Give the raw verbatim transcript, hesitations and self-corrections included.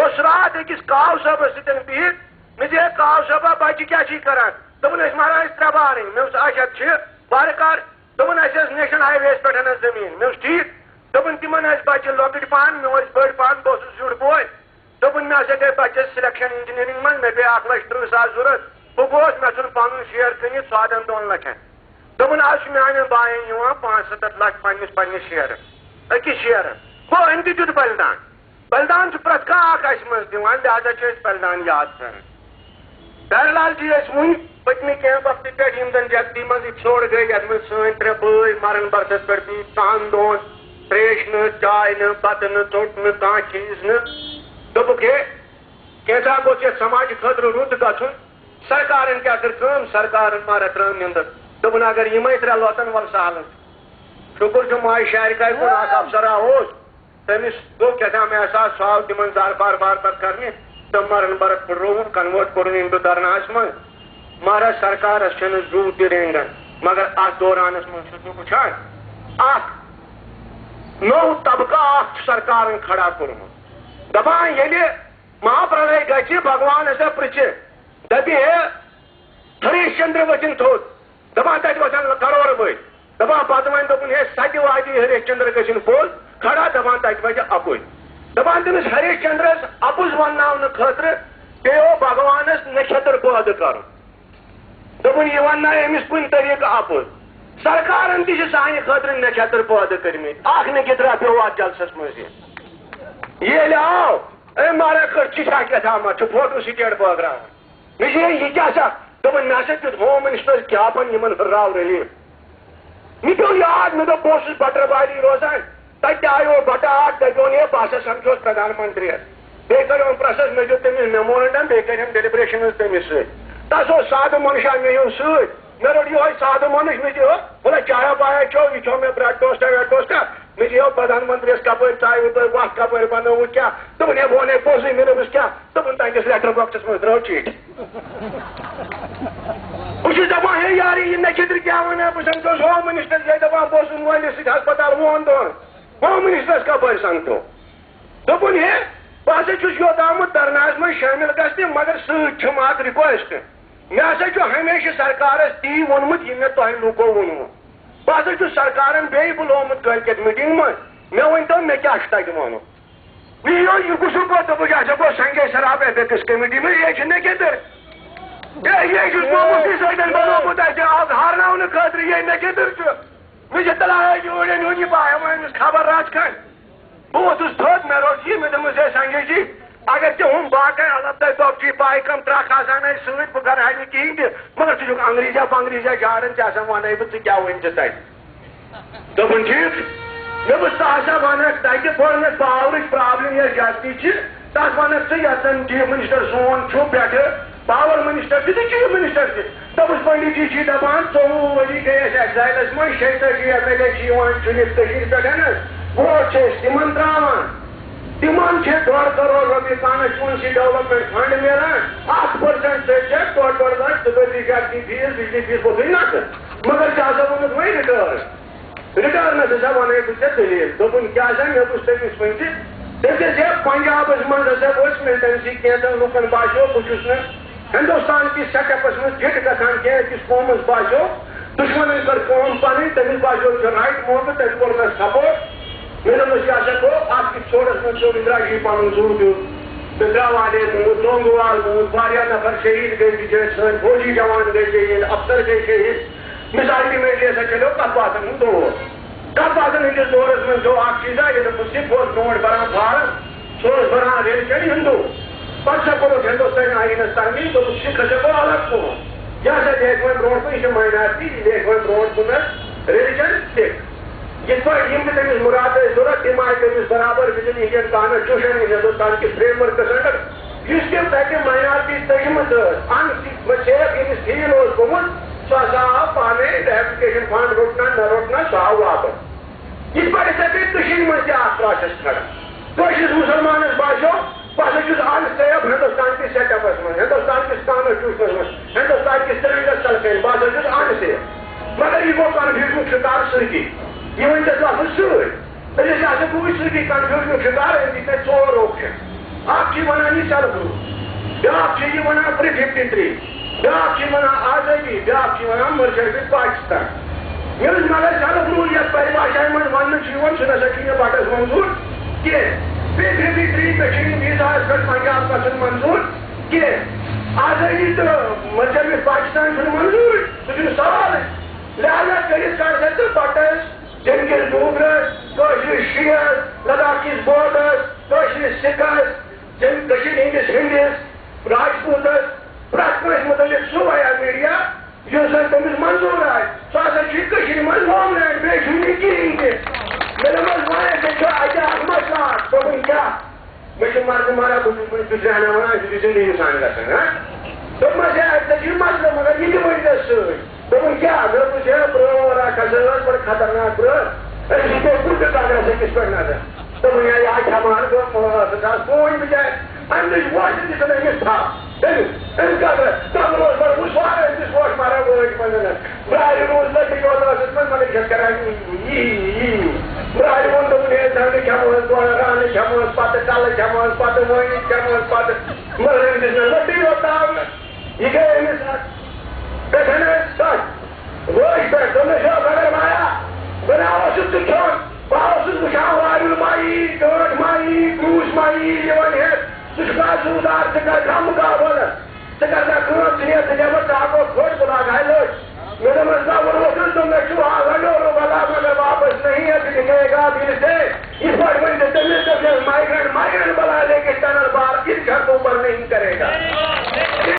اوس راتھ أکِس کاو صٲبَس سۭتۍ بِہِتھ، مےٚ دوٚپ، "ہے کاو صٲبا، بَچہِ کیٛاہ چھِی کَران؟" دوٚپُن، "أسۍ مَران، أسۍ ترٛےٚ بارٕنۍ۔" مےٚ ووٚنُس، "اچھا، چھِ وارٕ کار؟" دوٚپُن، "اَسہِ ٲس نیشنل ہاے وییَس پٮ۪ٹھ اَنان زٔمیٖن۔" مےٚ ووٚنُس، "ٹھیٖک۔" دوٚپُن، "تِمَن ٲسۍ بَچہِ لۄکٕٹۍ پَہَن، مےٚ ٲسۍ بٔڑۍ پَہَن، بہٕ اوسُس زیُٹھ بوے۔" دوٚپُن، "مےٚ ہسا گٔے بَچَس سِلیکشَن اِنجینٔرِنٛگ منٛز، مےٚ پیٚیہِ اَکھ لَچھ تٕرٛہ ساس ضوٚرَتھ۔" بہٕ گوس، مےٚ ژھُن پَنُن شِیر کٕنِتھ سادَن دۄن لَچھَن۔ دوٚپُن، "آز چھُ میٛانٮ۪ن بایَن یِوان پانٛژھ سَتَتھ لَچھ پنٛنِس، پنٛنِس شِیرَس، أکِس شِیرَس۔" گوٚو، أمۍ تہِ دیُت بَلِدان۔ بَلِدان چھُ پرٛٮ۪تھ کانٛہہ اَکھ اَسہِ منٛز دِوان، لہذا چھِ أسۍ بَلِدان یاد کَران۔ بہرحال چھِ أسۍ وُنہِ پٔتمہِ کینٛہہ وقتہٕ پٮ۪ٹھ یِم زَن جگتی منٛز یِکھ ژھوٚڑ گٔے، یَتھ منٛز سٲنۍ ترٛےٚ بٲے مَرَن بَرتَس پٮ۪ٹھ بِہِتھ، تَہَن دۄہَن ترٛیش نہٕ، چاے نہٕ، بَتہٕ نہٕ، ژوٚٹ نہٕ، کانٛہہ چیٖز نہٕ۔ دوٚپُکھ، ہے، کینٛژھا گوٚژھ یَتھ سماجہِ خٲطرٕ رُت گژھُن۔ سرکارن کیٛاہ کٔر کٲم؟ سرکارن مارا ترٲم نیٚنٛدٕر۔ دوٚپُن، "اگر یِمے ترٛےٚ لۄتن، وَلہٕ سہلٕے چھُ۔" شُکُر چھُ ماجہِ شاعرِ کَرِ کُن، اکھ افسرا اوس، تٔمِس گوٚو کیٛاہ تام احساس، سُہ آو تِمن دربار بار بار کرنہِ، تہٕ مَرَن بَرَت پھُٹرووُن، convert کوٚرُن into دھرناہَس منٛز۔ مہراج سرکارس چھنہٕ زُو تہِ رینگان، مگر اتھ دورانس منٛز چھُس بہٕ وٕچھان اکھ نوٚو طبقہٕ اکھ چھُ سرکارن کھڑا کوٚرمُت۔ دپان، ییٚلہِ مہاپرلے گژھِ، بھگوان ہسا پرژھِ، دپہِ، ہے، ہریش چندر ؤتھِن تھوٚد۔ دپان، تتہِ وۄتھن کرور بٔدۍ۔ دپان، پتہٕ وۄنۍ دوٚپُن، ہے، ستہِ وادی ہریش چندر گژھِن پوٚز کھڑا، دپان، تتہِ وۄتھِ اپُز۔ دپان، تٔمِس ہریش چندرس اپُز ونناونہٕ خٲطرٕ پیٚیو بھگوانس نکھتر پٲدٕ کرُن۔ دوٚپُن، یہِ وننایہِ أمِس کُنہِ طریٖقہٕ اپُز۔ سرکارن تہِ چھِ سانہِ خٲطرٕ نکھتر پٲدٕ کٔرمٕتۍ۔ اکھ نکھترا پیوٚو اتھ جلسس منٛز یہِ۔ ییٚلہِ آو، أمۍ مارا کٔر چِٹھا کیٛاہ تھامتھ، چھُ فوٹو سٹیٹ بٲگراوان۔ مےٚ چھِ یہِ کیٛاہ سا؟ دوٚپُن، مےٚ ہسا دیُت ہوم منسٹر کیٛاہ پن یِمن ہُرراو ریلیف۔ مےٚ پیوٚو یاد، مےٚ دوٚپ، بہٕ اوسُس بٹر بالی روزان، تتہِ تہِ آیو بٹہٕ اکھ، دپیون، ہے، بہٕ ہسا سمکھیوس پردھان منتریس۔ بیٚیہِ کٔرِم پرٛسس، مےٚ دیُت تٔمِس میمورنڈم، بیٚیہِ کٔرِم ڈیلیبریشنز تٔمِس سۭتۍ۔ تس اوس سادٕ منشا مےٚ ہیوٚن سۭتۍ۔ مےٚ روٚٹ یِہوے سادٕ منش، مےٚ تہِ، ہو، ولا چایا بایا چیو، یہِ کھیوٚو مےٚ bread toast ویڈ toast۔ مےٚ دِیو پردھان منتریس کپٲرۍ ژایہِ تۄہہِ وتھ، کپٲرۍ بنٲوٕ کیٛاہ؟ دوٚپُن، ہے، بہٕ ونے پوٚزُے، مےٚ دوٚپُس کیٛاہ؟ دوٚپُن، تُہنٛدِس لیٹر باکسس منٛز درٛاو چِٹھۍ۔ بہٕ چھُس دپان، ہے یارٕ، یہِ نکھتر کیٛاہ ونان؟ بہٕ سمکھیوس ہوم منسٹر، یہِ دپان، بہٕ اوسُس مٲلِس سۭتۍ ہسپتال وُہن دۄہن۔ ہوم منسٹرس کپٲرۍ سمکھیو؟ دوٚپُن، ہے، بہٕ ہسا چھُس یوٚت آمُت دھرناہس منٛز شٲمِل گژھنہِ، مگر سۭتۍ چھُم اکھ request۔ مےٚ ہسا چھُ ہمیشہِ سرکارس تی ووٚنمُت، یہِ مےٚ تۄہہِ لوٗکو ووٚنوُ۔ بہٕ ہسا چھُس سرکارن بیٚیہِ بُلومُت کٲلۍ کٮ۪تھ میٖٹنگ منٛز۔ مےٚ ؤنۍ تو، مےٚ کیٛاہ چھُ تَتہِ وَنُن؟ یہِ یو، یہِ کُس ہیوٗ پٲٹھۍ دوٚپُکھ، یہِ ہسا گوٚو سنجے سراب ایتھکس کمیٹی منٛز، یہِ ہے چھِ نکھتر۔ ہے، یہِ ہے چھُس بومُت، یہِ سۭتۍ بنوومُت اَسہِ آز ہارناونہٕ خٲطرٕ، یہِ ہے نکھتر چھُ۔ مےٚ چھِ تلان یوٗرٮ۪ن ہُنٛد یہِ پاے، وۄنۍ أمِس خبر رژھ کھنٛڈ۔ بہٕ ووتُس تھوٚد، مےٚ روٚٹ یہِ، مےٚ دوٚپمَس، "ہے سنجے جی، اگر تہِ ہُم باقٕے الب تۄہہِ دۄپچی پاے کم ترٛکھ آسان اَسہِ سۭتۍ، بہٕ کَرٕ ہا نہٕ کِہیٖنۍ تہِ، مگر ژٕ چھُکھ انگریزیا بنگریزیا جھاران، ژےٚ آسان وَنَے بہٕ، ژٕ کیٛاہ ؤنۍ ژٕ تَتہِ؟" دوٚپُن، "ٹھیٖک۔" مےٚ دوٚپُس، "ژٕ ہسا وَنَکھ تَتہِ گۄڈٕنٮ۪تھ پاورٕچ پرابلم یۄس جدتی چھِ، تَتھ وَنَکھ ژٕ، یَتھ زَن چیف منسٹر سون چھُ پٮ۪ٹھٕ، پاور منسٹر تہِ تہٕ چیف منسٹر تہِ۔" دوٚپُس، "پنڈت جی چھِ دَپان، ژوٚوُہ ؤری گٔے اَسہِ ایگزایلَس منٛز، شیٚیہِ تٲجی ایم ایل اے چھِ یِوان چُنِتھ کٔشیٖرِ پٮ۪ٹھ حظ، ووٹ چھِ أسۍ تِمَن ترٛاوان۔ تِمَن چھِ ڈۄڈ کَرور رۄپیہِ کانسٹچوینسی ڈیولپمنٹ فنڈ میلان، اَکھ پٔرسنٹ سۭتۍ چھِ ڈۄڈ ڈۄڈ لَچھ، ژٕ کٔرۍ زِ جدتی فیس، بجلی فیس، بوٚتُے نَکھٕ۔ مگر ژےٚ ہسا ووٚنُتھ وۄنۍ رِٹٲرٕن۔" رِٹٲرنَس ہسا وَنَے بہٕ ژےٚ دٔلیٖل۔ دوٚپُن، "کیٛاہ سا؟" مےٚ وُچھ تٔمِس وٕنہِ تہِ۔ تٔمۍ دوٚپ، "ہے، پنجابَس منٛز ہسا ؤژھ مِلٹَنسی، کینٛژَن لُکَن باسیو، بہٕ چھُس نہٕ ہِندُستان کِس سیٹ اَپَس منٛز فِٹ گژھان کینٛہہ، أکِس قومَس باسیو، دُشمَنَن کٔر کٲم پَنٕنۍ، تٔمِس باسیو یہِ چھُ رایٹ موقعہٕ، تٔمۍ کوٚر مےٚ سپورٹ۔" مےٚ دوٚپمَس، "یہِ ہسا گوٚو اَتھ کِس ژھوڑَس منٛز ژوٚل اِندرا جی پَنُن زُو دیُن، بِدرا والے موٗد، لونگہٕ وال موٗد، واریاہ نفر شہیٖد گٔے بِچٲرۍ، سٲنۍ فوجی جوان گٔے شہیٖد، افسر گٔے شہیٖد۔" مِزاج تہِ میٹے سا چلیو کتھ باتھن ہُنٛد دور۔ کتھ باتھن ہٕنٛدِس دورس منٛز گوٚو اکھ چیٖزا، ییٚلہِ مُصطفیٰ اوس برونٛٹھ بران فارم، سُہ اوس بران ریلچن ہندو۔ پتہٕ سا کوٚرُکھ ہندوستٲنۍ آئینس ترمیٖم، دوٚپُکھ سکھ ہسا گوٚو الگ قوم۔ یہِ ہسا لیکھِ وۄنۍ برونٛٹھ کُن، یہِ چھِ ماینارٹی، یہِ لیکھِ وۄنۍ برونٛٹھ کُن حظ ریلچن سکھ۔ یِتھ پٲٹھۍ یِم تہِ تٔمِس مُراد ٲسۍ ضوٚرتھ، تِم آیہِ تٔمِس برابر within Indian constitution، یُس ہندوستان کِس فریم ورکس اندر یُس تہِ تتہِ ماینارٹی تٔجمٕژ ٲس، ان سیف ییٚمِس فیل اوس گوٚمُت، سُہ ہسا آو پانے ریہیبلٹیشن فنڈ روٚٹ نہ نہ روٚٹ نہ، سُہ آو واپس۔ یِتھ پٲٹھۍ ہسا گٔے کٔشیٖرِ منٛز تہِ اکھ پروسیس کھڑا۔ کٲشرِس مُسلمانس باسیو، بہٕ ہسا چھُس ان سیف ہندوستان کِس سیٹ اپس منٛز، ہندوستان کِس کانسٹیوشنس منٛز، ہندوستان کِس ترنگس تل کٔنۍ، بہٕ ہسا چھُس ان سیف۔ مگر یہِ گوٚو کنفیوژنُک شکار سۭتی۔ یہِ ؤنۍ تَس لفظ سۭتۍ۔ أمِس ہسا گوٚو سۭتی کنفیوژنُک شکار، أمۍ دِتۍ مےٚ ژور آپشن۔ اکھ چھِ یِوان سیلف رول، بیٛاکھ چھِ یہِ وَنان پرٛی ففٹی تھرٛی، بیٛاکھ چھِ وَنان آزٲدی، بیٛاکھ چھِ وَنان مرجر وِد پاکستان۔ ییٚلہِ مگر سیلف رول یَتھ پرِبھاشایہِ منٛز وَننہٕ چھُ یِوان، سُہ نہ سا چھُ یہِ بَٹَس منظوٗر کینٛہہ۔ پرٛی ففٹی تھرٛی پٮ۪ٹھ چھُ یِم ویٖزاہَس پٮ۪ٹھ پنجاب گژھُن منظوٗر کینٛہہ۔ آزٲدی تہٕ مرجر وِد پاکستان چھُنہٕ منظوٗر، سُہ چھُنہٕ سہلٕے۔ لہذا کٔرِتھ کر سا ژٕ بَٹَس، جیٚمہِ کِس ڈوٗگرَس، کٲشرِس شِیَس، لداخ کِس بوڈَس، کٲشرِس سِکَس، جیٚمہِ کٔشیٖرِ ہِنٛدِس ہِنٛدِس راجپوٗتَس، پرٛٮ۪تھ کٲنٛسہِ مُتعلِق سُہ ویا میٖڈیا یُس زَن تٔمِس منظوٗر آسہِ۔ سُہ ہسا چھُ کٔشیٖرِ منٛز ہوم لینڈ، بیٚیہِ چھُنہٕ یہِ کِہیٖنۍ تہِ۔ مےٚ دوٚپمَس، وۄنۍ ہسا چھُ اَتہِ اَکھ مسلہٕ اَکھ۔ دوٚپُن، کیٛاہ؟ مےٚ چھُ مَرگہٕ مَران، بہٕ چھُس وٕنہِ، بہٕ چھُس رہنا وَنان، أسۍ چھِ زِندگی اِنسان گژھان، ہا؟ دوٚپمَس، ہے، اَتہِ چھِ یہِ مسلہٕ، مگر یہِ تہِ ؤنۍ زٮ۪س سۭتۍ۔ دوٚپُن، کیٛاہ؟ مےٚ دوٚپمَس، ہے، برٛٲر اَکھ ہسا ٲس بَڑٕ خطرناک برٛٲر۔ أمِس چھِ پٮ۪ٹھ کُنہِ تہِ قدرَس أکِس پٮ۪ٹھ نظر۔ دوٚپُن، ہے، یہِ آے کھٮ۪وان، گوٚو پانٛژھ ہَتھ آز پوٗنۍ بِچارِ۔ اَمہِ نِش وۄٹھ تہِ دِژٕن أمِس تھپھ۔ تٔمِس، أمۍ کیٛاہ کٔر؟ تَمہِ روز پَتہٕ وُچھ وارٕ أمِس وۄٹھ ماران وٲج پَنٛداہ لَچھ۔ برٛارِ روٗز لٔٹٕے یوت ٲسٕس منٛز، مگر چھَس کَران یی، یی، یی۔ برٛارِ ووٚن، دوٚپُن، ہے، دَنٛدٕ کھٮ۪مہٕ ہَس، دۄن رانہٕ کھٮ۪مہٕ ہَس، پَتہٕ کَلہٕ کھٮ۪مہٕ ہَس، پَتہٕ وٲنِج کھٮ۪مہٕ ہَس، پَتہٕ مگر أمۍ دِژ مےٚ لٔٹٕے یوت تاونہٕ۔ یہِ گٔے أمِس اَتھ پٮ۪ٹھ حظ تَتھ وٲج پٮ۪ٹھ۔ دوٚپمَس، ہے، مگر وایا، بہٕ نا اوسُس ژٕ کھیوٚن۔ بہٕ اوسُس وٕچھان وارِیُل ما یی، ٹٲٹھ ما یی، گرٛوٗس ما یی یِوان ہٮ۪تھ۔ ژٕ چھُکھ آز زُو دار، ژٕ کَر کھا مُقابلہٕ؟ ژٕ کَر سا کٲم، ژٕ نیر، ژٕ نیر وۄنۍ ژٕ ہاکو کھوٚٹ، بہٕ لاگہٕ ہاے لٔٹۍ۔ مےٚ دوٚپمَس، نہ، ووٚنمُت چھُ، آ، لَڑو، لَڑو، بَلا، مگر واپَس نہیں ہے، پھر دکھائے گا دل سے۔ یِتھ پٲٹھۍ ؤنۍ تہٕ تٔمِس دوٚپ، یہِ مایگرنٹ، مایگرنٹ بَلا لے کے ٹنل بار ان گھر کو پر نہیں کرے گا۔